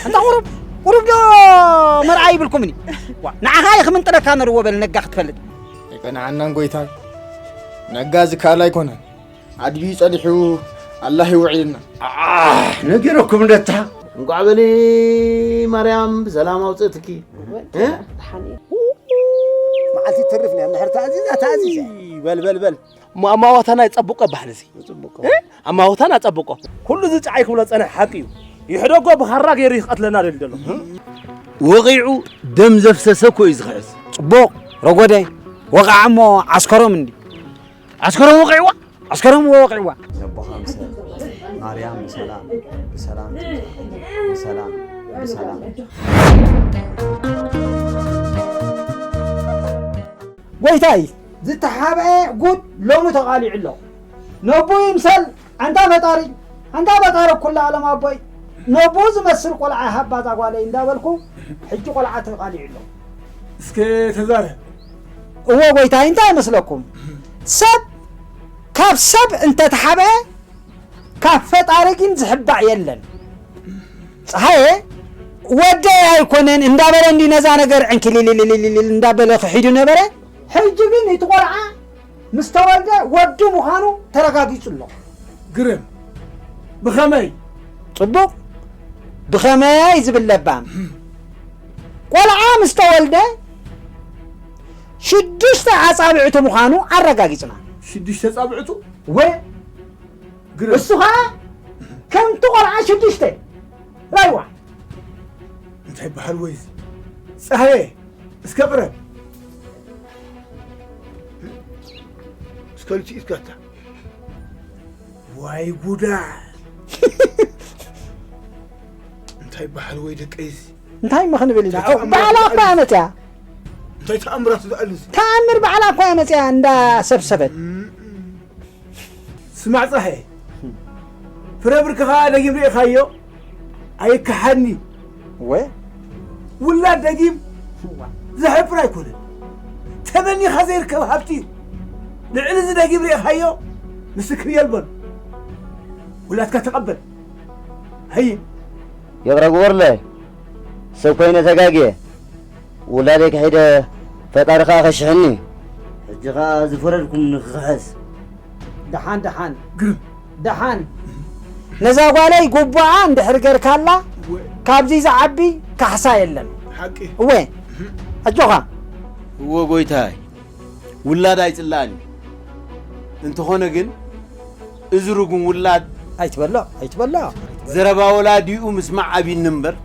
እንታ ቁሩብ ቁሩብ ዶ መርዓ ይብልኩምኒ? ዋ፣ ንዓኻ ይኽምንጥለካ ነርዎ በል ነጋ ክትፈልጥ። ኣይቀንዓናን ጎይታይ፣ ነጋ ዝከኣል ኣይኮነን። ኣድብዩ ጸኒሑ ኣላህ ይውዒልና። ኣህ፣ ነጊረኩም ነታ። እንቋዕ በሊ ማርያም ብሰላም ኣውፅእትኪ። እ? መዓልቲ ትርፍ ነያ፣ እንድሕር ተኣዚዛ፣ ተኣዚዛ። በል፣ በል፣ በል። እሞ ኣማዋታና ይጸብቆ ባህል እዚ። ይጽብቆ። እ? ኣማዋታና ጸብቆ። ኩሉ እዚ ጨዓይ ክብሎ ጸንሐ ሓቂ እዩ። ይሕደጎ ብኻራ ገይሩ ይኽቀትለና ደሊ ዘሎ። ወቒዑ ደም ዘፍሰሰ እኮ እዩ ዝኽሕስ። ጽቡቕ፣ ረጎደ፣ ወቕዓ እሞ ዓስከሮም እንዲ። ዓስከሮም ወቒዕዋ፣ ዓስከሮም ወቒዕዋ። ነቦኻ ምሰ ማርያም ብሰላም፣ ብሰላም ትምጻእ፣ ብሰላም፣ ብሰላም። ጎይታይ፣ ዝተሓብአ ጉድ ሎሚ ተቓሊዑ ኣሎ። ነቦ ይምሰል፣ ኣንታ ፈጣሪ፣ ኣንታ ፈጣሪ ኩሉ ዓለም ኣቦይ፣ ነቦ ዝመስል ቆልዓ ሃባ እዛ ጓለይ እንዳበልኩ፣ ሕጂ ቆልዓ ተቓሊዑ ኣሎ። እስከ ተዛረብ። እዎ ጎይታይ፣ እንታይ ይመስለኩም? ሰብ ካብ ሰብ እንተተሓብአ፣ ካብ ፈጣሪ ግን ዝሕባእ የለን። ፀሃየ፣ ወደይ ኣይኮነን እንዳበለ እንዲ ነዛ ነገር ዕንክሊልልልልል እንዳበለ ክሒዱ ነበረ። ሕጂ ግን እቲ ቆልዓ ምስ ተወልደ ወዲ ምዃኑ ተረጋጊጹ ኣሎ። ግርም። ብኸመይ? ጽቡቕ። ብኸመይ ዝብል ለባም። ቆልዓ ምስ ተወልደ ሽዱሽተ ኣጻብዕቱ ምዃኑ ኣረጋጊጽና። ሽዱሽተ ኣጻብዕቱ? ወ-፣ ግርም። እሱ ኸኣ ከምቲ ቆልዓ ሽዱሽተ። ራይዋ። እንታይ በሃል ወይ እዚ? ጸሃየ፣ እስከ ቅረብ። እስከ ልቲ ኢትካታ። ዋይ ጉዳ። እንታይ በሃል ወይ ደቀይ እዚ? እንታይ እሞ ክንብል ኢና? እንታይ ተኣምራት ባዕላ እኮ እያ መጽያ። እንታይ ተኣምራት ዝኣል እዚ? ተኣምር ባዕላ እኮ እያ መጽያ እንዳሰብሰበት። እም፣ እም። ስማዕ ጸሃየ፣ ፍረ ብርክኻ ደጊም ርኢኻዮ? ኣይከሓድን እዩ። እወ። ውላድ ደጊም ዘሕፍር ኣይኮነን። ተመኒኻ ዘይርከብ ሃብቲ እዩ። ልዕሊ እዚ ደጊም ርኢኻዮ? ምስክር የልቦን። ውላድካ ተቐበል። ሀይ። ይቕረ ግበሩለይ። ሰብ ኮይነ ተጋግየ። ውላደይ ክሒደ፣ ፈጣሪ ኸኣ ኸሽሕኒ። ሕጂ ኸኣ ዝፈረድኩም ንኽኽሕስ። ደሓን፣ ደሓን። ግርም። ደሓን። ነዛ ጓለይ ጉቡኣ እንድሕር ገርካላ፣ እወ። ካብዚ ዝዓቢ ካሕሳ የለን። ሓቂ። እወ። ኣጆኻ። እወ ጎይታይ። ውላድ ኣይጽላእን እዩ። እንተኾነ ግን፣ እዚ ርጉም ውላድ ኣይትበሎ፣ ኣይትበሎ። ዘረባ ወላዲኡ ምስማዕ ኣብይኒ እምበር፣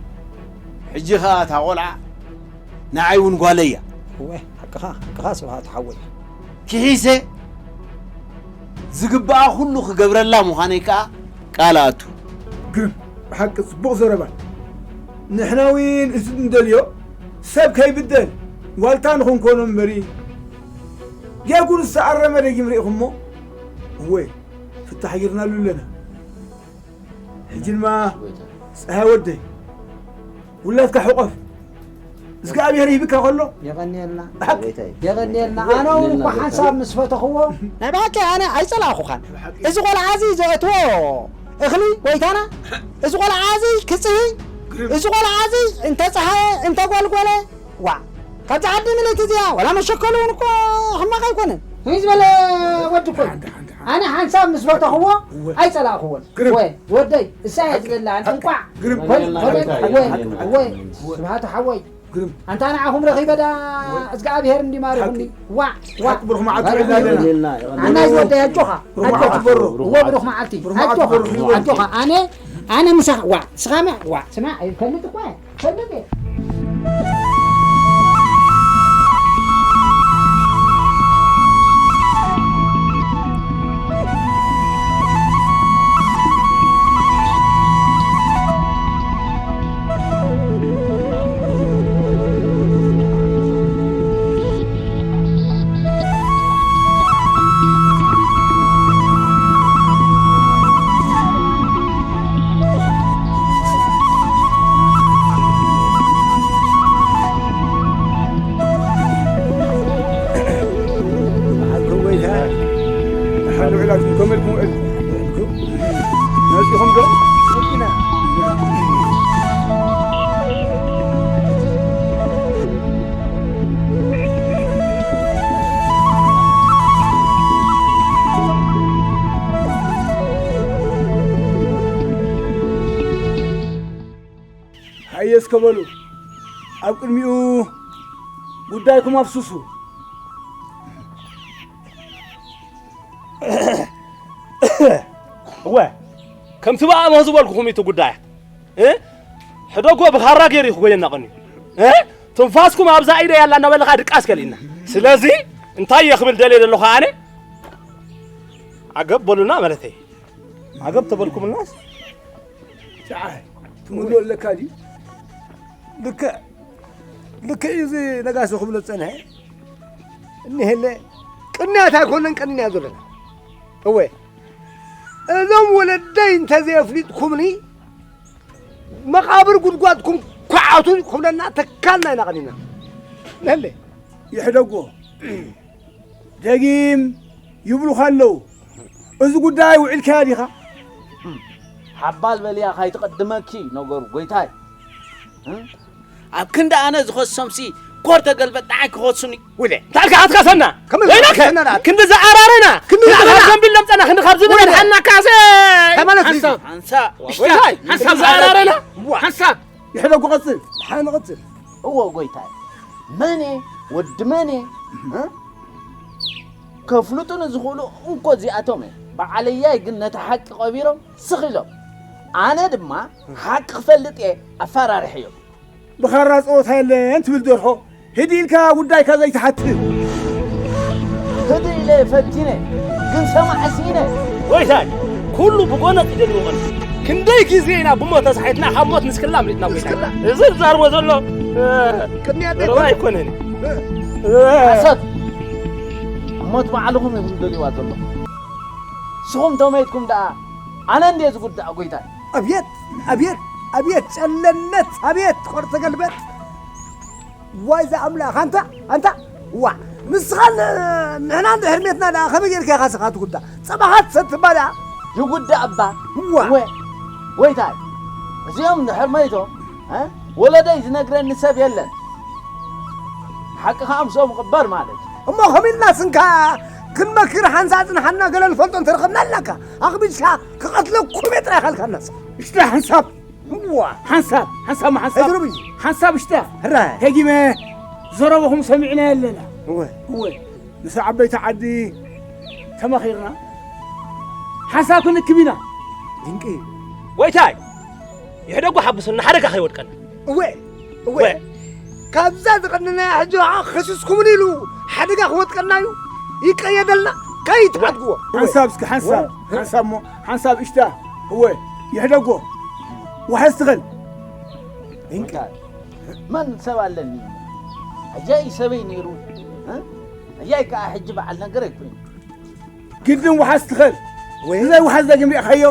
ሕጂ ኸኣ እታ ቖልዓ ንዓይ እውን ጓለይ እያ። እወ፣ ሓቅኻ፣ ሓቅኻ ስብሃት ሓወይ። ክሒሰ ዝግብኣ ኩሉ ክገብረላ ምዃነይ ከኣ ቃል ኣቱ። ግርም፣ ብሓቂ ጽቡቕ ዘረባ። ንሕና እውን እዚ እንደልዮ ሰብ ከይብደል ዋልታ ንኽንኮኖ እምበሪ፣ ጌጉ ዝተኣረመ ደጊም ርኢኹሞ? እወ፣ ፍታሕ ጌርናሉ ኣለና። ሕጂ ድማ፣ ጸሃይ ወደይ፣ ውላድካ ሕቆፍ። እግዚኣብሔር ይህብካ ከሎ፣ የቐንየልና። ብሓቂ። የቐንየልና። ኣነ እውን እኮ ሓንሳብ ምስ ፈተኽዎ፣ ናይ ብሓቂ ኣነ ኣይጸላእኹኻን። እዚ ቆልዓ እዚ ዘእትዎ እኽሊ ጎይታና፣ እዚ ቆልዓ እዚ ክጽሂ፣ ግርም። እዚ ቆልዓ እዚ እንተጸሃየ፣ እንተጎልጎለ፣ ዋ፣ ካብዛ ዓዲ ምልእቲ እዚኣ ዋላ መሸከሉ እውን እኮ ሕማቕ ኣይኮነን። ህይ ዝበለ ወዲ እኮ እዩ። ሓንቲ፣ ሓንቲ፣ ሓንቲ። ኣነ ሓንሳብ ምስ ፈተኽዎ እወ። ኣይጸላእኽዎን። ግርም። ወ-፣ ወደይ፣ እሳ እያ ትደላ፣ ኣነ እንቋዕ ግርም። ኮነ-፣ ኮነ-፣ እወ፣ እወ፣ ስብሃቱ ሓወይ። ግርም። ኣንታ ንዓኹም ረኺበ ዳ እወ። እግዚኣብሔር እንዲማርኹኒ። ሓቂ። ዋዕ፣ ዋዕ። ሓቂ ብሩኽ መዓልቲ ውዒልና ኣለና። ኣና ዝወደይ ኣጆኻ፣ ብሩኽ መዓልቲ ኣጆኻ። በሮ። እወ፣ ብሩኽ መዓልቲ። ብሩኽ መዓልቲ ኣጆኻ፣ በሮ፣ ህይወት። ኣጆኻ። ኣነ፣ ኣነ ምሳኻ፣ ዋዕ፣ ስኻ መ-፣ ዋዕ፣ ስማ፣ ኣይፈልጥ እኳ እየ። መሓልኩም ጎይታ፣ መሓል ውዕላትኩም ከመልኩም ውዕልኩም። መጺኹም ዶ? መጺና። ተበሉ። ኣብ ቅድሚኡ ጉዳይኩም ኣፍስሱ። እወ፣ ከምቲ ብኣሞ ዝበልኩኹም እዩ እቲ ጉዳያት። እ? ሕደጎ ብኻራ ገይሩ እዩ ክጎየና ቀንዩ። እ? ትንፋስኩም ኣብዛ ኢደ ያላ እናበለኻ ድቃስ ከሊእና። ስለዚ እንታይ እየ ክብል ደልየ ዘለኹ ኣነ? ዓገብ በሉና ማለተይ። ዓገብ ተበልኩምናስ፣ ጨዓይ፣ ትምልኦ ኣለካ ድዩ? ልክዕ፣ ልክዕ እዩ እዚ ነጋሲ ክብሎ ዝጸንሐ። እኒሄለ ቅንያት ኣይኮነን ቀንያ ዘለና። እወ፣ እዞም ወለደይ እንተዘየፍሊጥኩምኒ፣ መቓብር ጉድጓድኩም ኳዓቱ ክብለና ተካልና ኢና ቀኒና። ነለ። ይሕደጎ፣ ደጊም ይብሉኻ ኣለዉ። እዚ ጉዳይ ውዒልካዮ ዲኻ? ሓባል በልያ ካይትቐድመኪ ነገሩ፣ ጎይታይ። እ? ኣብ ክንዲ ኣነ ዝኸሶምሲ፣ ኮር ተገልበጥ ንዓይ ክኸሱኒ። ወይለ። እንታይ ኢልካ ኣትካሰና? ከመይ ወይለከ! ኣትካሰና? ክንዲ ዝኣራረና! ክንዲ ክንዲ ዝኣራረና! ካብ ዘንቢል ለምጸና፣ ክንዲ ካብ ዝብል ወይለ። ኣድሓናካሰ! ተመለስ፣ ሓንሳብ። ሓንሳብ። እሽታ! ጎይታይ! ሓንሳብ ክንዲ ዝኣራረና! ዋ! ሓንሳብ! ይሕደጉ፣ ቀጽል። ደሓን ንቐጽል። እዎ ጎይታይ፣ መን እየ? ወዲ መን እየ? እ? ከፍልጡኒ ዝኽእሉ እንኮ እዚኣቶም እዮም። በዓለያይ ግን ነቲ ሓቂ ቀቢሮም ስኽ ኢሎም። ኣነ ድማ ሓቂ ክፈልጥ እየ ኣፈራርሐዮም። ብኻራ ጸወታ የለን ትብል ደርሆ፣ ህድእ ኢልካ ጉዳይካ ዘይትሓትት። ህድእ ኢለ ፈቲነ፣ ግን ሰማዕ ስኢነ። ጎይታይ፣ ኩሉ ብጎነጽ ይደልዎ ቐንዲ። ክንደይ ግዜ ኢና ብሞት ተሳሒትና፣ ካብ ሞት ንስክላ ኣምሊጥና ጎይታይ። ንስክላ? እዚ ዝዛርቦ ዘሎ፣ እ፣ ቅድሚያ ዘረባ ኣይኮነን። እ። እ። ሓሶት። ሞት ባዕልኹም ኢኹም ደልይዋ ዘለኹም። ንስኹም ተመይትኩም ደኣ ኣነ እንድየ ዝጉዳእ ጎይታይ። ኣብየት፣ ኣብየት፣ ኣብየት ጨለነት፣ ኣብየት ቆርተ ገልበጥ። ዋይ ዝኣምላኽ፣ ኣንታ፣ ኣንታ፣ ዋ፣ ንስኻን ንሕና እንድሕር ሜትና ደኣ ከመይ ጌርካ ኢኻ ስኻ ትጉዳእ? ጸባኻ ትሰቲ እባ ደኣ። ይጉዳእ እባ። ዋ። ወ-፣ ጎይታይ፣ እዚኦም እንድሕር መይቶም፣ እ? ወለደይ ዝነግረኒ ሰብ የለን። ሓቂ ኸኣ ምስኦም ይቕበር ማለት እዩ። እሞ ከመይ ኢልና ስንካ ክንመክር ሓንሳእ ጽንሓና ገለ ንፈልጦ እንተረኸብና ኣለካ። ኣኽቢድካ ክቐትለኩም እየ ጥራይ ኢኻ ኢልካናስ። እሽታ ሓንሳብ። እዋ። ሓንሳብ፣ ሓንሳብ፣ ሓንሳብ። ኣይትረብዩ። ሓንሳብ እሽታ። ሕራይ። ደጊመ ዘረባኹም ሰሚዕና ኣለና። እወ። እወ። ምስ ዓበይቲ ዓዲ ተማኺርና ሓንሳብ ክንክብ ኢና። ድንቂ። ጎይታይ፣ ይሕደጉ ሓብሱና ሓደጋ ከይወድቀና። እወ፣ እወ። እወ። ካብዛ ዝቐነናያ ሕጂ ኸዓ ከሲስኩምኒ ኢሉ ሓደጋ ክወድቀና እዩ። ይቀየደልና፣ ከይትሓድግዎ። እወ። ሓንሳብ እስኪ፣ ሓንሳብ፣ እወ። ሓንሳብ እሞ፣ ሓንሳብ እሽታ። እወ፣ ይሕደጎ። ዋሕስ ትኸል። እንካ። መን ሰብ ኣለኒ? ኣያይ ሰበይ ነይሩ፣ እ? ኣያይ ከኣ ሕጂ በዓል ነገር ኣይኮይኑ። ግድን ውሓዝ ትኸል። ወይ። እዘይ ውሓዝ ዳግም ሪእኻዮ?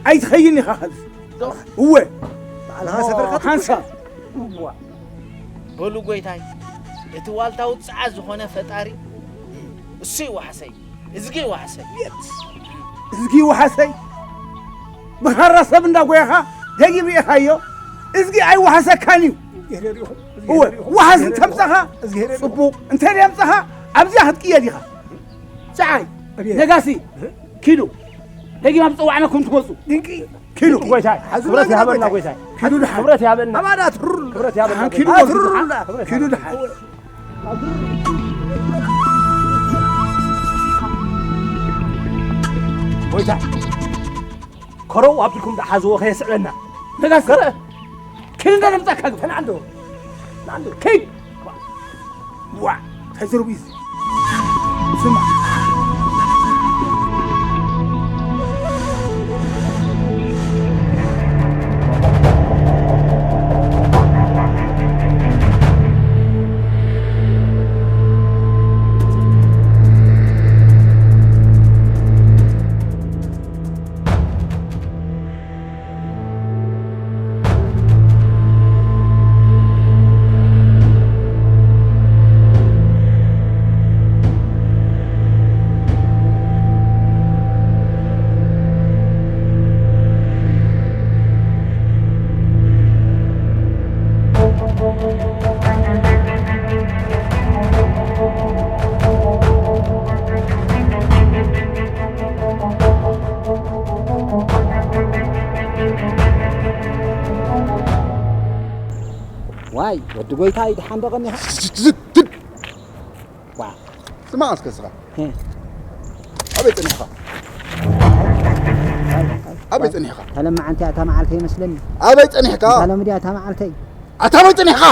ኣይትኸይን ኢኻ ኸዚ። ዶ-፣ እወ። ባዕልኻ ሰፈርካ ትጉስ። ሓንሳብ። እዋ። በሉ ጎይታይ፣ እቲ ዋልታ ውጽዓ ዝኾነ ፈጣሪ እሱ ይዋሕሰይ፣ እዝጊ ይዋሕሰይ። እዝጊ ይዋሕሰይ። ብኻራ ሰብ እንዳጎያኻ ደጊም ሪእኻዮ? እዝጊ ኣይዋሕሰካን እዩ። እዝጊሄር ይኹን። እወ፣ እዝጊሄር ይኹን። ዋሕዝ እንተምጻኻ እዝጊሄር ይኹን። ጽቡቕ፣ እንተ ደምጻኻ ኣብዚኣ ክትቅየድ ኢኻ። ጸዓይ፣ ኣቤት። ነጋሲ፣ ኪዱ። ደጊም ኣብ ጸዋዕናኩም ትመጹ። ድንቂ። ኪዱ። ጎይታይ፣ ሓዙና ክብረት ይሃበልና ጎይታይ። ጎይታይ። ኪዱ ድሓን። ክብረት ይሃበልና። ኣባዳ ትሩር። ክብረት ይሃበልና ኣን ኪዱ ጎይታይ። ወዙ። ክብረት ይሃበልና። ኪዱ ድሓን። ጎይታይ፣ ከረው ኣቢልኩም ደሓዝዎ ከየስዕበና። ነጋሲ፣ ከረ-፣ ኪዱ እንዳለምጻካ ግፈ። ተናዕዶ። ናዕዶ። ኪድ። ዋ፣ ተዝርቡ እዩ። ስማ። ኣይ ወዲ ጎይታይ፣ ደሓን ዶ ቀኒኻ? ዋ። ስማዕ እስከ ስኻ። ኣበይ ጸኒሕኻ? ኣበይ ጸኒሕኻ? ተለማዓንቲ እታ መዓልተይ መስለኒ። ኣበይ ጸኒሕካ? ተለምዲ እታ መዓልተይ። ኣታ ኣበይ ጸኒሕኻ?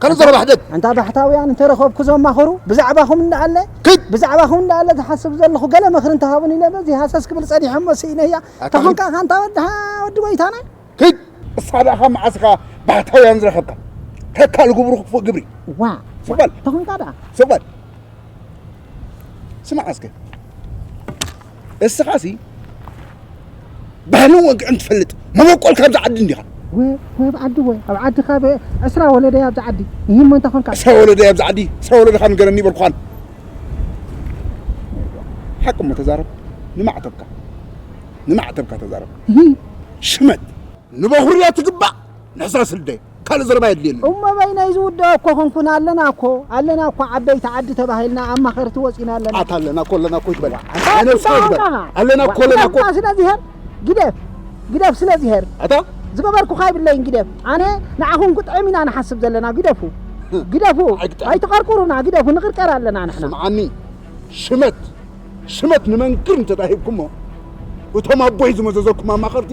ካልእ ዘረባ ሕደግ። ኣንታ ባሕታውያን እንተረኸብኩ ዘማኽሩ ብዛዕባኹም እንዳኣለ ክድ ብዛዕባኹም እንዳኣለ ዝሓስብ ዘለኹ ገለ ምኽሪ እንተሃቡን ኢለ በዚ ሃሰስ ክብል ጸኒሐ እሞ ስኢነያ። ኣታ ተኾንካ ኣንታ ወዲ ወዲ ጎይታና። ክድ እሳ ደኣ ካብ መዓስ ኢኻ ባህታውያን ዝረኸብካ? ተካል ግብሩ ክፉእ ግብሪ። ዋ፣ ስቕ በል። ተኾንካ ደኣ። ስቕ በል። ስማዕ እስከ። እስኻሲ ባህልን ወግዕን ትፈልጥ መበቆል ካብዚ ዓዲ እንዲኻ? ወ ወ ኣብ ዓዲ ወ ኣብ ዓዲ ካብ ዕስራ ወለደይ ኣብዚ ዓዲ። ይህሞ እንተ ኾንካ። ዕስራ ወለደይ ኣብዚ ዓዲ፣ ዕስራ ወለደኻ ንገረኒ በልኳን። ሓቂ እሞ ተዛረብ። ንማዕተብካ ንማዕተብካ ተዛረብ። ሽመት ንበኹርያ ትግባእ ንሕስራ ስልደ ካልእ ዘረባ የድልየኒ። እሞ በይነይ ዝውደኦ እኮ ኾንኩና ኣለና እኮ ኣለና እኮ ዓበይቲ ዓዲ ተባሂልና ኣማኸርቲ ወፂና ኣለና። ኣታ ኣለና እኮ ኣለና እኮ ይትበል። ኣነ እስካ ይትበል። ኣለና እኮ ኣለና እኮ። ስለዚ ሄር ግደፍ ግደፍ ስለዚ ሄር ኣታ ዝገበርኩኻ ይብለይን ግደፍ። ኣነ ንዓኹም ክጥዕም ኢና ንሓስብ ዘለና ግደፉ ግደፉ ኣይትቐርቁሩና ግደፉ ንቕርቀር ኣለና ንሕና። ስምዓኒ ሽመት ሽመት ንመንክር እንተዳሂብኩሞ እቶም ኣቦይ ዝመዘዘኩም ኣማኸርቲ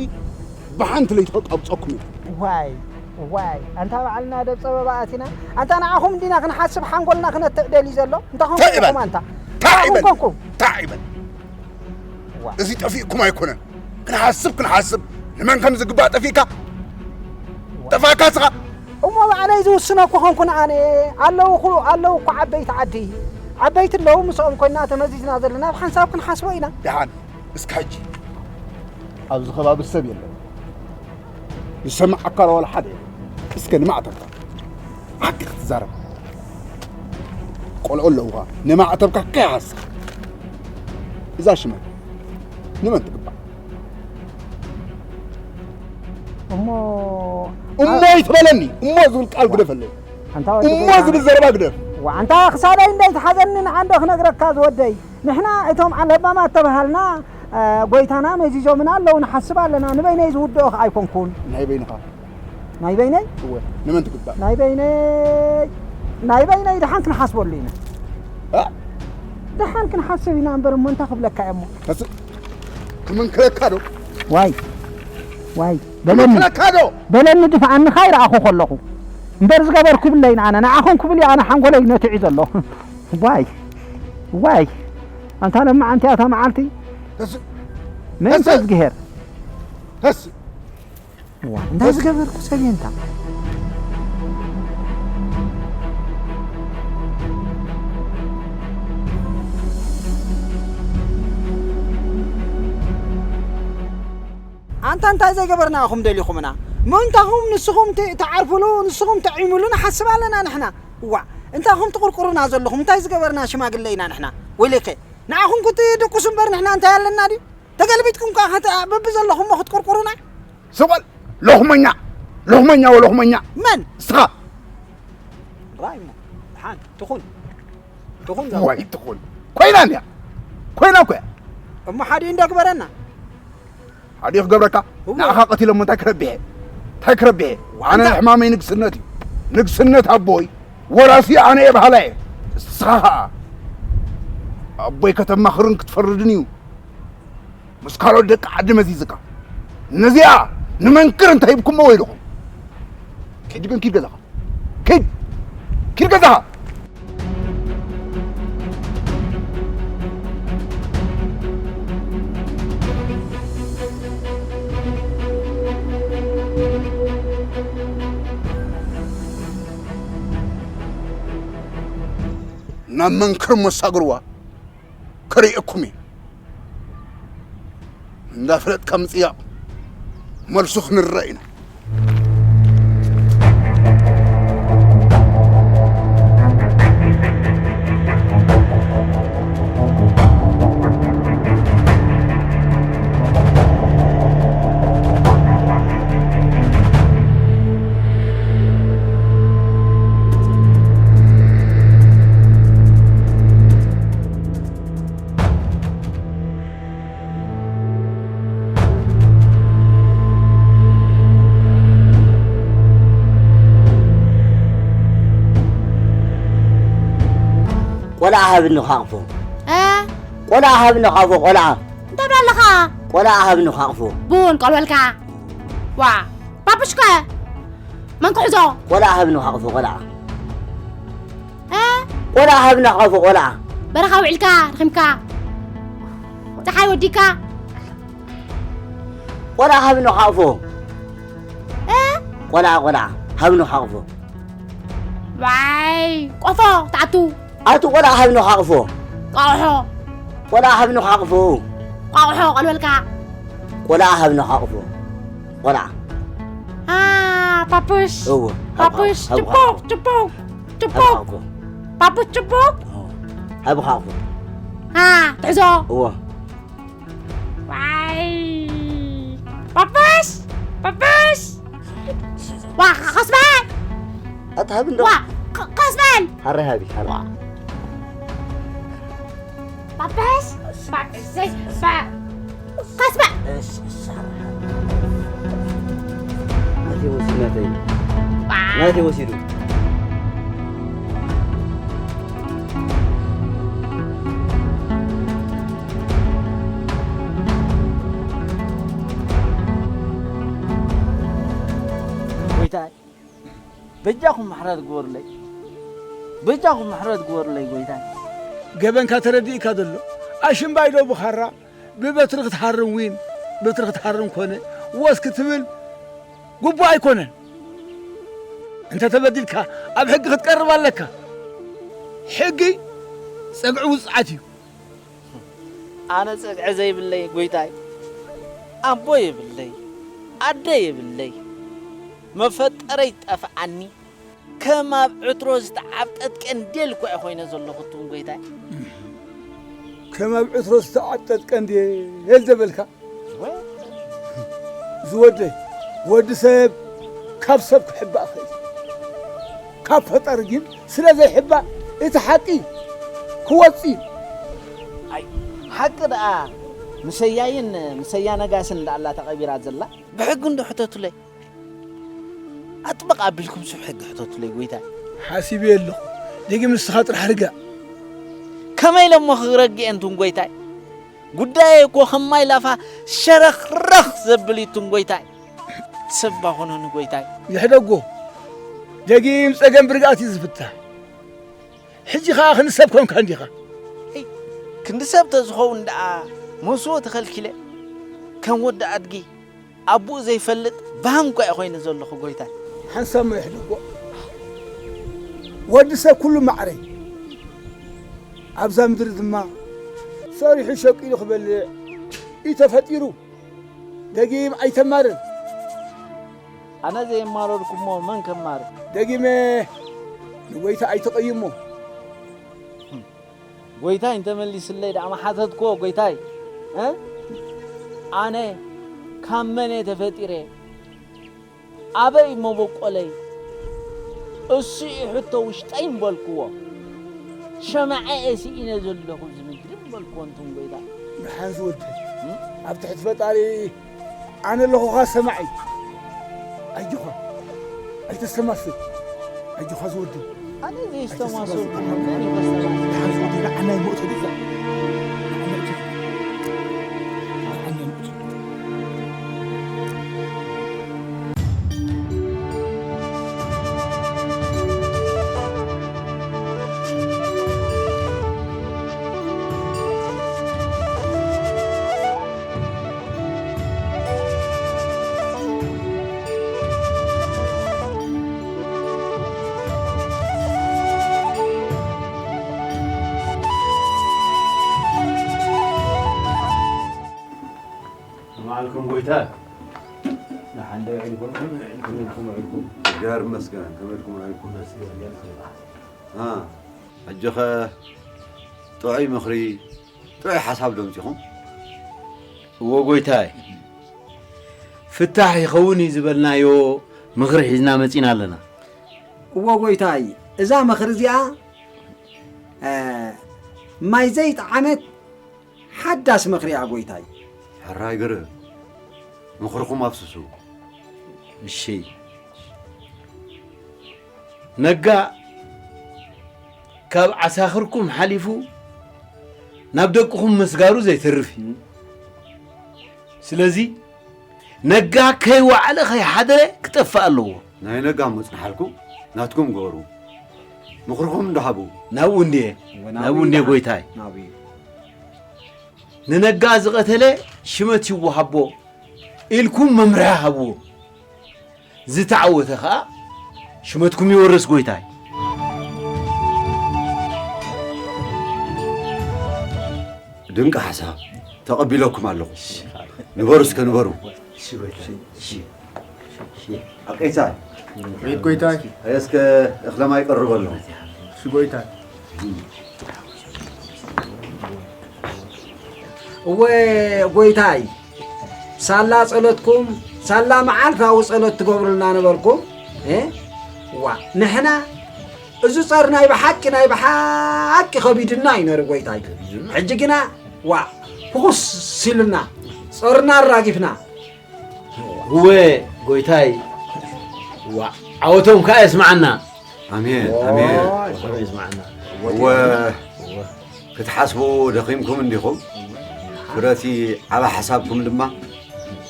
ብሓንቲ ለይቲ ከቃብፀኩም እዩ። ዋይ ዋይ ኣንታ ባዕልና ደብ ፀበባ ኣቲና ኣንታ ንዓኹም እንዲና ክንሓስብ ሓንጎልና ክነትዕ ደልዩ ዘሎ እንታይ እንታይ ኮንኩም ይበል? ኣንታ እንታይ ንዓኹም ይበል? ኮንኩም እንታይ ይበል? ዋ። እዚ ጠፊእኩም ኣይኮነን ክንሓስብ ክንሓስብ ንመን ከም ዝግባእ ጠፊእካ ጠፋእካ ስኻ እሞ ባዕለይ ዝውስኖ እኮ ኾንኩን ኣነ ኣለዉ ኹ ኣለዉ እኮ ዓበይቲ ዓዲ ዓበይቲ ኣለዉ ምስኦም ኮይና ተመዚዝና ዘለና ብሓንሳብ ክንሓስቦ ኢና። ደሓን እስካ ሕጂ ኣብዚ ከባቢ ሰብ የለን ዝሰምዓካ ዋላ ሓደ የለን እስከ ንማዕተብካ ሓቂ ክትዛረብ ቆልዑ ኣለዉኻ ንማዕተብካ ከይሃስኻ እዛ ሽመት ንመን ትግባእ እሞ እሞ ይትበለኒ እሞ ዝብል ቃል ግደፈለይ እሞ ዝብል ዘረባ ግደፍ ዋንታ ክሳደይ እንዳይትሓዘኒ ንዓንዶ ክነግረካ ዝወደይ ንሕና እቶም ለባማት ተባሃልና ጎይታና መዚዞምና ኣለዉ ንሓስብ ኣለና ንበይነይ ዝውድኦ ከዓ ኣይኮንኩን ናይ በይንኻ ናይ በይነይ እወ ንመን ትግባእ ናይ በይነይ ናይ በይነይ ድሓን ክንሓስበሉ ኢና እ? ድሓን ክንሓስብ ኢና እምበር እሞ እንታይ ክብለካ እየ እሞ ተስእ ክምንክረካ ዶ ዋይ ዋይ በለኒ ክምንክረካ ዶ በለኒ ድፍኣኒ ካይረኣኹ ከለኹ እምበር ዝገበርኩ ይብለይን ኣነ ንዓኹም ክብል እዩ ኣነ ሓንጎለይ ነትዑ ዘሎ ዋይ ዋይ ኣንታ ለማዓንቲ ኣታ መዓልቲ ተስእ መንፈስ ግሄር ተስእ እንታይ ዝገበርኩ ሰብ እየ እንታ ኣንታ እንታይ ዘይገበርና ኢኹም ደሊኹምና ምእንታኹም ንስኹም ት- ትዓርፍሉ ንስኹም ትዒምሉ ንሓስብ ኣለና ንሕና እዋ እንታይ ኹም ትቕርቁሩና ዘለኹም እንታይ ዝገበርና ሽማግለ ኢና ንሕና ወይለከ ንዓኹም ክትድቅሱ እምበር ንሕና እንታይ ኣለና ድዩ ተገልቢጥኩም ከ በቢ ዘለኹሞ ክትቁርቁሩና ስቕ በል ሎኽመኛ ሎኽመኛ ወሎኽመኛ መን እስኻ ራይ እሞ ሓን ትኹን ትኹን ዛ ወይ ትኹን ኮይና እንድያ ኮይና እኮ እያ እሞ ሓዲኡ እንዳግበረና ሓዲኡ ክገብረካ እዋ። ንዓኻ ቀቲሎሞ እንታይ ክረብሐ እንታይ ክረብሐ ኣነ ኣንታ- ሕማመይ ንግስነት እዩ ንግስነት ኣቦይ ወራሲ ኣነ እየ በሃላ እየ እስኻ ኸዓ ኣቦይ ከተማኽርን ክትፈርድን እዩ ምስ ካልኦት ደቂ ዓዲ መዚዝካ ነዚኣ ንመንክር እንተ ሂብኩሞ ወይልኹም ሕጂ ግን ኪድ ገዛኻ ኪድ ኪድ ገዛኻ ናብ መንክር መሳግርዋ ክርእየኩም እየ እንዳፈለጥካ ምፅያቕ መልሱ ክንረእ ኢና ቆልዓ ሃብኒ ክሓቕፎ። እ? ቆልዓ ሃብኒ ክሓቕፎ፣ ቆልዓ። እንታይ ብላ ኣለኻ? ቆልዓ ሃብኒ ክሓቕፎ። ቡን ቀልወልካ። ዋ፣ ፓፑሽከ? መን ክሕዞ? ቆልዓ ሃብኒ ክሓቕፎ፣ ቆልዓ። እ? ቆልዓ ሃብኒ ክሓቕፎ፣ ቆልዓ። በረኻ ውዒልካ፣ ደኺምካ። ጸሓይ ወዲካ። ቆልዓ ሃብኒ ክሓቕፎ። እ? ቆልዓ፣ ቆልዓ ሃብኒ ክሓቕፎ። ዋይ፣ ቆፎ ትኣቱ። ኣቱ ቆልዓ ሃብኒ ክሓቕፎ። ቋቑሖ። ቆልዓ ሃብኒ ክሓቕፎ። ቋቑሖ ቀልበልካ። ቆልዓ ሃብኒ ክሓቕፎ። ቆልዓ። አ፣ ፓፑሽ። እወ፣ ሃብ ፓፑሽ፣ ክሓቕፎ፣ ሃብ ጭቡቕ፣ ክሓቕፎ። ጭቡቕ፣ ሃብ ጭቡቕ። ክሓቕፎ። ፓፑሽ ጭቡቕ። እወ። ሃብ ክሓቕፎ። አ፣ ትሕዞ። እወ። ዋይ! ጳጳስ! ጳጳስ! ዋ፣ ኸስበል! ኣታ ሃብ እንዶ። ዋ፣ ኸ-፣ ኸስበል! ሃረ ሃቢ፣ ሃረ። ዋ። ጳጳስ! ጳጳስ! ጳ-፣ ኸስበል! ናተይ ወሲዱ፣ ናተይ። ዋ። ናተይ ወሲዱ። ጎይታይ፣ በጃኹም ምሕረት ግበሩለይ። በጃኹም ምሕረት ግበሩለይ ጎይታይ። ገበንካ ተረዲእካ ዘሎ። ኣሽምባይ ዶ ብኻራ ብበትሪ ክትሃርም ዊን፣ በትሪ ክትሃርም ኮነ፣ ወስ ክትብል ግቡእ ኣይኮነን። እንተ ተበዲልካ ኣብ ሕጊ ክትቀርብ ኣለካ። ሕጊ ጸግዒ ውጽዓት እዩ። ኣነ ጸግዒ ዘይብለይ ጎይታይ፣ ኣቦ የብለይ፣ ኣደ የብለይ፣ መፈጠረይ ጠፍኣኒ፣ ከም ኣብ ዕትሮ ዝተዓብጠት ቀንዴል እኮ እየ ኮይነ ዘለኹ እቱም ጎይታይ። ከም ኣብ ዕትሮ ዝተዓብጠት ቀንዴል ዘበልካ? ዝወደይ፣ ወዲ ሰብ ካብ ሰብ ክሕባእ ይኽእል። ካብ ፈጣሪ ግን ስለ ዘይሕባእ እቲ ሓቂ ክወጽእ እዩ። ኣይ፣ ሓቂ ደኣ ምሰያይን ምሰያ ነጋስን ደኣ ኣላ ተቐቢራ ዘላ። ብሕጊ እንዶ ሕተቱለይ። ኣጥብቕ ኣቢልኩም ስብ ሕጊ ሕተቱለይ ጎይታይ። ሓሲበዮ ኣለኹ። ደጊም ንስኻ ጥራሕ ርጋእ። ከመይ ኢለ እሞ ክረግእ እንቱን ጎይታይ? ጉዳየይ እኮ ከም ማይ ላፋ ሸረኽረኽ ዘብል እዩ እንቱን ጎይታይ። ሰብ ኣኾነኒ ጎይታይ። ይሕደጎ። ደጊም ጸገም ብርግኣት እዩ ዝፍታሕ። ሕጂ ኸኣ ክንዲ ሰብ ኮንካ እንዲኻ። እይ፣ ክንዲ ሰብ ተዝኸውን ደኣ መስዎ ተኸልኪለ። ከም ወዲ ኣድጊ ኣቦኡ ዘይፈልጥ ባንኳ እየ ኮይነ ዘለኹ ጎይታይ። ሓንሳብ እሞ የሕድጎ። ወዲ ሰብ ኩሉ ማዕረ እዩ። ኣብዛ ምድሪ ድማ ሰሪሑ ሸቂሉ ክበልዕ እዩ ተፈጢሩ። ደጊም ኣይተማርር። ኣነ ዘየማረርኩሞ መን ከማርር? ደጊመ ንጎይታ ኣይተቐይሞ። ጎይታይ እንተመሊስለይ ደኣ ምሓተትክዎ፣ ጎይታይ፣ እ? ኣነ ካብ መን እየ ተፈጢረ? ኣበይ መበቆለይ? እሱ እዩ ሕቶ ውሽጠይ ምበልክዎ። ሸማዐ እየ ስኢነ ዘለኹ ኣብዚ ምድሪ ምበልክዎ እንቱም ጎይታይ። ደሓን ዝወደይ፣ እ? ኣብ ትሕቲ ፈጣሪ ኣነ ኣለኹኻ ሰማዒ። ኣጆኻ፣ ኣይተስተማስል። ኣጆኻ ዝወደይ። ኣነ ኣይተስተማስል። ዘይስተማስል። ደሓን ዝወደይ፣ ንዓና ይሞእቶ ገዛ። ንዓና ይሞእቶ። ንዓና ይሞእቶ። መዓልኩም ጎይታ። ደሓን ዶ ውዒልኩም? ከመይ ኢልኩም ውዒልኩም? እግዚኣብሔር ይመስገን። ከመይ ኢልኩም ውዒልኩም? አ፣ ሕጂ ኸ ጥዑይ ምኽሪ፣ ጥዑይ ሓሳብ ዶ ኣምጺኹም? እወ ጎይታይ፣ ፍታሕ ይኸውን እዩ ዝበልናዮ ምኽሪ ሒዝና መጺና ኣለና። እወ ጎይታይ፣ እዛ ምኽሪ እዚኣ፣ እ፣ ማይ ዘይጠዓመት ሓዳስ ምኽሪ እያ ጎይታይ። ሕራይ ግርም፣ ምኽርኹም ኣፍስሱ። እሺ። ነጋ ካብ ዓሳኽርኩም ሓሊፉ ናብ ደቅኹም ምስጋሩ ዘይተርፍ እዩ። ስለዚ ነጋ ከይወዓለ ከይሓደረ ክጠፍእ ኣለዎ። ናይ ነጋ መጽንሓልኩም ናትኩም ገበሩ። ምኽርኹም እንዶ ሃቡ። ናብኡ እንድየ፣ እወ፣ ናብኡ ናብኡ እንድየ ይበሃል። ጎይታይ። ናብኡ እዩ። ንነጋ ዝቐተለ ሽመት ይወሃቦ ኢልኩም መምርሒ ሃብዎ። ዝተዓወተ ኸኣ ሽመትኩም ይወርስ ጎይታይ። ድንቂ ሓሳብ ተቐቢለኩም ኣለኹ። ንበሩ እስከ ንበሩ። ኣቀይታ ቤት ጎይታይ። እስከ እኽለ ማይ ቀርበሉ። እሺ ጎይታይ። እወ ጎይታይ፣ ሳላ ጸሎትኩም፣ ሳላ መዓልታዊ ጸሎት ትገብሩልና ነበርኩም። እ? ዋ፣ ንሕና እዚ ጸር ናይ ብሓቂ፣ ናይ ብሓቂ ከቢድና እዩ ነይሩ ጎይታይ። ሕጂ ግና፣ ዋ፣ ፍኹስ ኢሉና፣ ጸርና ኣራጊፍና። እወ ጎይታይ፣ ዋ፣ ዓወቶም ከኣ የስምዓና። ኣሜን፣ ኣሜን። ኦ፣ ጸሎት ይስማዕና። እወ፣ ክትሓስቡ ደኺምኩም እንዲኹም። ፍረቲ ዓባ ሓሳብኩም ድማ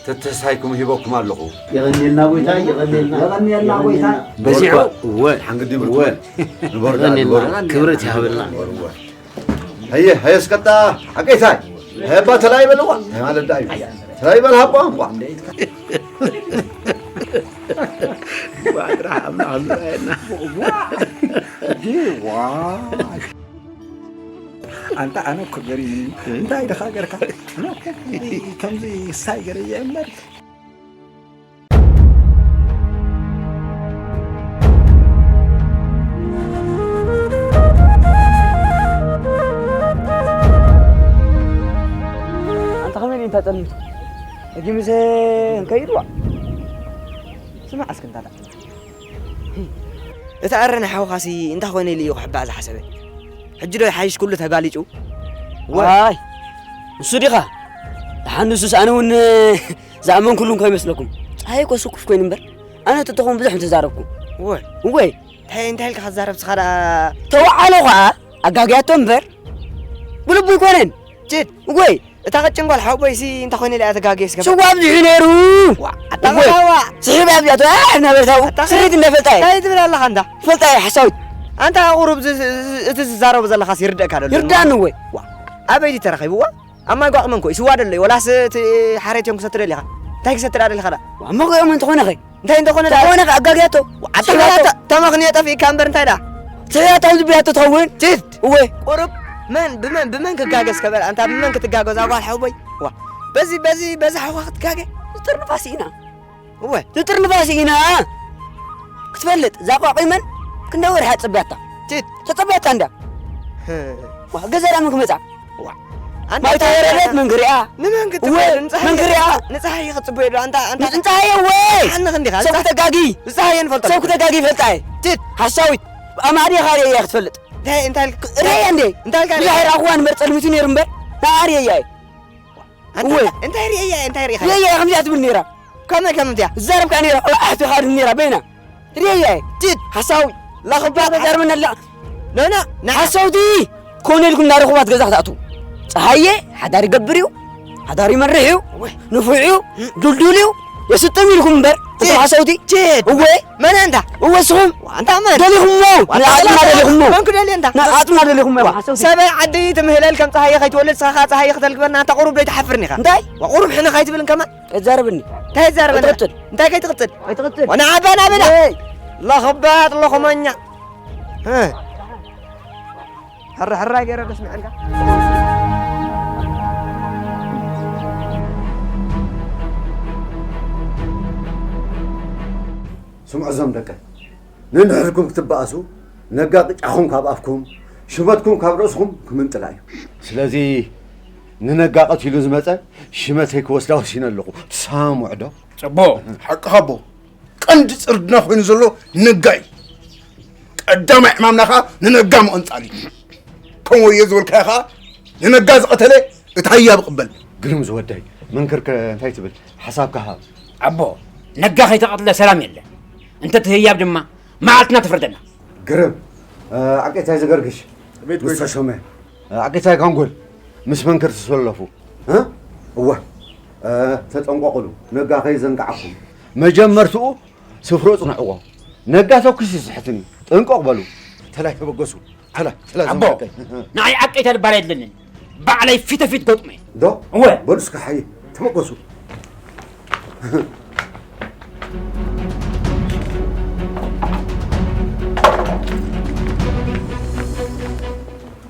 ተተስፋይኩም ሂበኩም ኣለኹ። የቐንየልና ጎይታ፣ የቐንየልና። የቐንየልና ጎይታ። በዚሑ፣ እወ፣ ሓንግዲ እወ። ብርቱዕ። ንበርዳ፣ የቐንየልና። ንበሩ። ክብረት ይሃበልና። እወ። ሀየ፣ ሀየ፣ እስከታ፣ ሓቀይታይ። ሀባ ተላይ በልዋ። ሀይ ማለት ዳዩ። ተላይ በል ሀባ እንኳ። ዋድራ፣ ኣምላኽ ዝረኣየና። ዋ። ኣንታ ኣነ እኮ ገሪሙኒ። እንታይ ድኻ ገርካ? ኣነ እኮ ከምዚ፣ ከምዚ ሳይ ገረ እየ እምበር። ኣንታ ከመይ ድዩ እንታ ጸልሚቱ? ደጊምሰ እንከይድዋ? ስማዕ እስኪ እንታ ደኣ። እቲ ኣረነ ሓውኻሲ እንታይ ኾይነ ኢሉ እዩ ክሕባእ ዝሓሰበ? ሕጂ ዶ ይሓይሽ ኩሉ ተጋሊጩ? ዋይ! ንሱ ዲኻ? ደሓን ንሱስ ኣነ እውን ዝኣመንኩሉ እንኮ ይመስለኩም። ጸሃየ እኮ ስኩፍ ኮይኑ እምበር፣ ኣነ ተተኾን ብዙሕ ምተዛረብኩ። እወ። እወ። እንታይ፣ እንታይ ኢልካ ክትዛረብ ንስኻ ደኣ? ተወዓሎ ኸኣ ኣጋግያቶ እምበር፣ ብልቡ ኣይኮነን። ችድ። እወ። እታ ቀጭን ጓል ሓወቦይሲ እንታይ ኾይነ ኢላ እያ ተጋግየ ስገበ? ሽዋ ኣብዚሑ ነይሩ። ዋ፣ ኣታ እወ። መታዋ። ስሒብ ኣብዚኣቶ፣ ኣሕ፣ እናበልካው። ኣታ ስሪት እንዳፈልጣ እየ። እንታይ ትብል ኣለኻ እንዳ? ፈልጣ እየ፣ ሓሳዊት። ኣንታ ቁሩብ ዝ-፣ ዝ-፣ እቲ ዝዛረቦ ዘለኻስ ይርደእካ ዶ? ይርዳኒ እወ። ዋ፣ ኣበይ ድዩ ተረኺብዋ? ኣብ ማይ ጓቕ መንኮ እዩ፣ ስዋ ደሎ እዩ፣ ወላስ እቲ ሓሬት እዮም ክሰቲ ደሊኻ? እንታይ ክሰቲ ደኣ ደሊኻ ደኣ? ዋ፣ መጎኦም እንተኾነ ኸ? እንታይ እንተኾነ ደኣ? ተኾነ ኸ ኣጋግያቶ? ዋ፣ ኣታ ስሒባቶ። ተመኽንዮ ጠፊእካ እምበር እንታይ ደኣ? ስሒባቶ ዝብላቶ ትኸውን? ችድ! እወ። ቁሩብ መን ብመን፣ ብመን ክጋገ እስከ በል? ኣንታ ብመን ክትጋገ እዛ ጓል ሓወቦይ? ዋ፣ በዚ፣ በዚ፣ በዚ ሓውኻ ክትጋገ? ዝጥር ንፋስ ኢና። እወ። ዝጥር ንፋስ ኢና። ክትፈልጥ፣ እዛ ቋቒመን ክንደይ ወርሒ ኣጸብያታ? ችድ። ተጸብያታ እንዳ። ህ። ዋ፣ ገዛ ደኣ መን ክመጻ? ዋ። ኣንታ ማይ ተወረደት መን ክሪኣ? ንመን ክትጽበዮ? እወ፣ ንጸሃየ መን ክሪኣ? ንጸሃየ ክትጽበዮ ዶ? ኣንታ፣ ኣንታ ንጸሃየ እወ። ሓንኽ እንዲኻ። ሰብ ንጸሃ-፣ ክተጋጊ። ንጸሃየ ንፈልጦ። ሰብ ክተጋጊ ይፈልጣ እየ። ችድ። ሓሳዊት። ኣማዲኻ ርእያ ክትፈልጥ። እንታይ፣ እንታይ ኢልክ-፣ ርእያ እንዴ? እንታይ ኢልካ ብዙሕ ርእያ? ኣይረኣኹዋን እምበር ጸልሚቱ ነይሩ እምበር። ንዓ ርእያ እየ። ኣንታ እወ። እንታይ ርእያ? እንታይ ርኢኻ? ርእያ ከምዚኣ ትብል ነይራ። ከመይ ከምዚኣ? ትዛረብ ከኣ ነይራ። ኣሕትኻ ድም ነይራ በይና። ርእያ እየ። ችድ። ሓሳዊ። ላኽባ ተዛርበና ኣላ። ኖ፣ ኖ፣ ና። ሓሳውቲ። ኮነ ኢልኩም ናብ ርኹባት ገዛ ክትኣትዉ። ጸሃየ ሓዳር ይገብር እዩ። ሓዳር ይመርሕ እዩ። እወ። ንፉዕ እዩ። እም። ዱልዱል እዩ። የስጥም ኢልኩም እምበር። ችድ። እቶም ሓሳውቲ። ችድ። እወ። መን ኣንታ? እወ፣ እስኹም ዋንታ መን? ደሊኹሞ፣ ዋንታ ንዓጽምና መን? ደሊኹሞ። መን ክደልየ እንታ? ንዓጽምና ደሊኹሞ። ዋ፣ ሓሳውቲ። ሰበይ ዓዲ ትምህለል ከም ጸሃየ ከይትወልድ፣ ንስኻ ኸኣ ጸሃየ ክተልግበና፣ ኣንታ ቁሩብ ዶ ኣይትሓፍርን ኢኻ? እንታይ? ዋ፣ ቁሩብ ሕነ ከይትብልን ከማን? ኣይትዛረብኒ። እንታይ ይዛረበና? ኣይትቕጽል። እንታይ ከይትቕጽል? ኣይትቕጽል። ወና ዓባና ብላ። እይ። ለኽባጥ ለኹመኛ። እ። ሕራ ሕራ ገይረ ዶ ስምዐልካ? ስምዑ እዞም ደቀ፣ ነንሕድኩም ክትበኣሱ፣ ነጋ ቅጫኹም ካብ ኣፍኩም፣ ሽመትኩም ካብ ርእስኹም ክምንጥላ እዩ። ስለዚ ንነጋ ቀቲሉ ዝመጸ ሽመተይ ክወስዳ ወሲነ ኣለኹ። ትሰምዑ ዶ? ጽቡቕ፣ ሓቅኻ ኣቦ። ቀንዲ ጽርድና ኮይኑ ዘሎ ነጋ እዩ። ቀዳማይ ዕማምና ኸኣ ንነጋ ምቕንጻል እዩ። ከም ወዮ ዝበልካዮ ኸኣ ንነጋ ዝቐተለ እቲ ሃያብ ይቕበል። ግርም ዝወደይ፣ መንክርከ እንታይ ትብል? ሓሳብካ ሃብ። ኣቦ፣ ነጋ ከይተቐትለ ሰላም የለን። እንተ እቲ ህያብ ድማ መዓልትና ትፍርደና። ግርም፣ ኣቄታይ ዘገርግሽ፣ ኣቤት ምስ ጎይታ። ተሾመ፣ ኣቄታይ ጋንጎል ምስ መንክር ዝሰለፉ። እ? እወ፣ እ፣ ተጠንቀቑሉ፣ ነጋ ከይዘንግዓኩም። መጀመርትኡ ስፍሮ ጽንዕዎ። ነጋ ተኩስ ይስሕትን እዩ። ጥንቀቕ በሉ። ተላይ ተበገሱ። ተላ፣ ተላ ኣቦ፣ ዘመልከት። ንዓይ ኣቄታይ ልባል የድልንን። ባዕለይ ፊት ፊት ገጥመ። ዶ? እወ። በሉ እስከ ሓይ፣ ተበገሱ።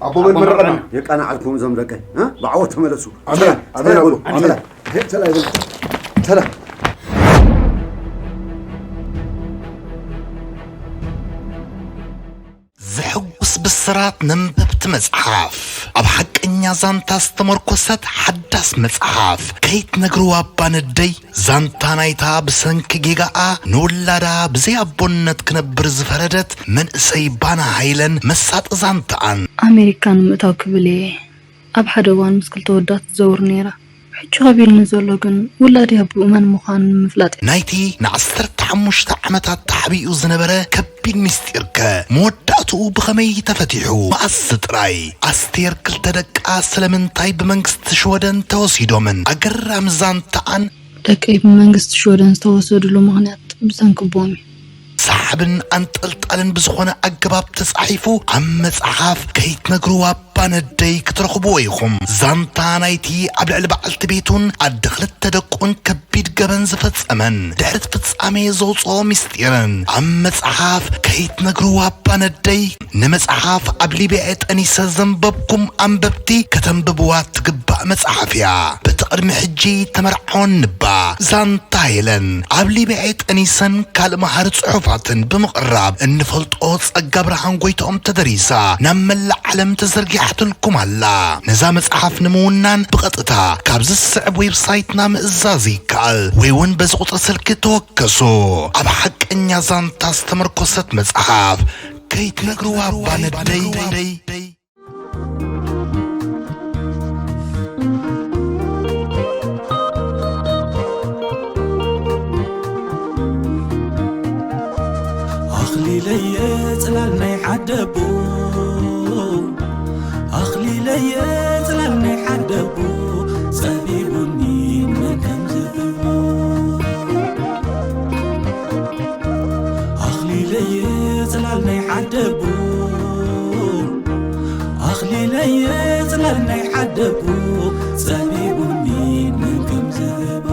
ኣቦ መን መረቐና? የቃናዓልኩም እዞም ደቀይ፣ እ? ብዓወት ተመለሱ። ኣሜን። ተላ፣ ኣሜን ተላ ኣቦ። በሉ። ኣሜን። ተላ፣ ተላ ይበሉ። ተላ። ዘሕጉስ ብስራት ነንበብቲ መጽሓፍ፣ ኣብ ሓቀኛ ዛንታ ዝተመርኮሰት ሓዳስ መጽሓፍ፣ ከይትነግርዋ እባ ነደይ፣ ዛንታ ናይታ ብሰንኪ ጌጋኣ ንውላዳ ብዘይ ኣቦነት ክነብር ዝፈረደት መንእሰይ ባና ሃይለን መሳጢ ዛንታኣን። ኣሜሪካ ንምእታው ክብል እየ ኣብ ሓደ እዋን ምስ ክልተ ወዳት ትዘውር ነይራ። ሕጂ ከቢድኒ ዘሎ ግን ውላደይ ኣቦኡ መን ምዃኑ ንምፍላጥ እዩ። ናይቲ ንዓሰርተ ሓሙሽተ ዓመታት ተሓቢኡ ዝነበረ ከቢድ ምስጢርከ መወዳእትኡ ብኸመይ ተፈቲሑ? መኣስ ጥራይ? ኣስቴር ክልተ ደቃ ስለምንታይ ብመንግስቲ ሽወደን ተወሲዶምን? ኣገራሚ ዛንታኣን። ደቀይ ብመንግስቲ ሽወደን ዝተወሰድሉ ምኽንያት ብሰንኪ ኣቦኦም እዩ። ሰሓብን ኣንጠልጣልን ብዝኾነ ኣገባብ ተጻሒፉ ኣብ መጽሓፍ ከይትነግርዋ እባ ነደይ ክትረኽብዎ ኢኹም። ዛንታ ናይቲ ኣብ ልዕሊ በዓልቲ ቤቱን ኣደ ክልተ ደቁን ከቢድ ገበን ዝፈጸመን ድሕሪ እቲ ፍጻሜ ዘውጽኦ ምስጢርን ኣብ መጽሓፍ ከይትነግርዋ እባ ነደይ። ንመጽሓፍ ኣብ ሊብያ ጠኒሰ ዘንበብኩም ኣንበብቲ ከተንብብዋ ትግባእ መጽሓፍ እያ። በቲ ቅድሚ ሕጂ ተመርዓወን ንባ ዛንታ ሄለን ኣብ ሊብያ ጠኒሰን ካልእ መሃሪ ጽሑፋትን ብምቕራብ እንፈልጦ ጸጋ ብርሃን ጎይትኦም ተደሪሳ ናብ መላእ ዓለም ተዘርጊሓትልኩም ኣላ። ነዛ መጽሓፍ ንምውናን ብቐጥታ ካብዚ ዝስዕብ ዌብሳይትና ምእዛዝ ይከኣል ወይ እውን በዚ ቁጽሪ ስልኪ ተወከሱ። ኣብ ሓቀኛ ዛንታ ዝተመርኮሰት መጽሓፍ ከይትነግርዋ እባ ነደይ። ኣኽሊለየ ጽላል ናይ ሓደቦ፣ ኣኽሊለየ ጽላል ናይ ሓደቦ፣ ጸቢቡኒ ንመን ከም ዝህቦ። ኣኽሊለየ ጽላል ናይ ሓደቦ፣ ኣኽሊለየ ጽላል ናይ ሓደቦ፣ ጸቢቡኒ ንመን ከም ዝህቦ።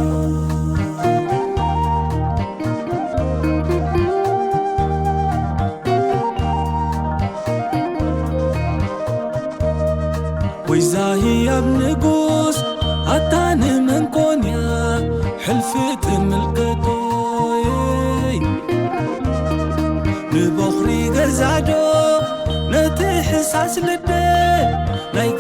ወይዛ ህያብ ንጉስ ኣታ ንመን ኮንያ ሕልፊ ትምልከቶይ? ንበኹሪ ገዛዶ ነቲ ሕሳስ ልደ ናይ